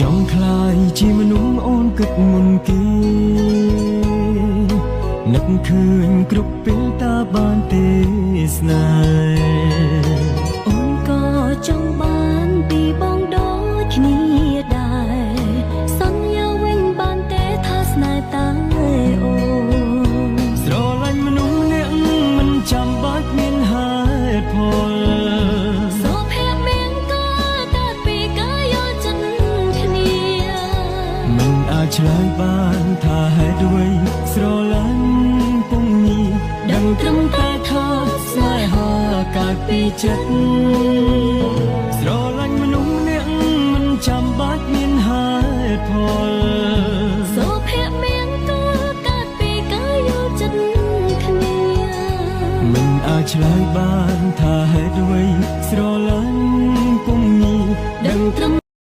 ចង់ក្លាយជាមនុស្សអូនគិតមុនគេនឹកឃើញគ្រប់ពេលតាបានទេស្នេហ៍ អូនក៏ចង់បានពីបងដូចគ្នាដែរសន្យាវិញបានទេថាស្នេហ៍តែអូន ស្រឡាញ់មនុស្សម្នាក់មិនចាំបាច់មានហេតុផល សុភមង្គលកើតពីការយល់ចិត្តគ្នា មិនអាចឆ្លើយបានថាហេតុអ្វីស្រឡាញ់ពុំមានដឹងត្រឹមតែថាស្នេហាកើតពីចិត្ត។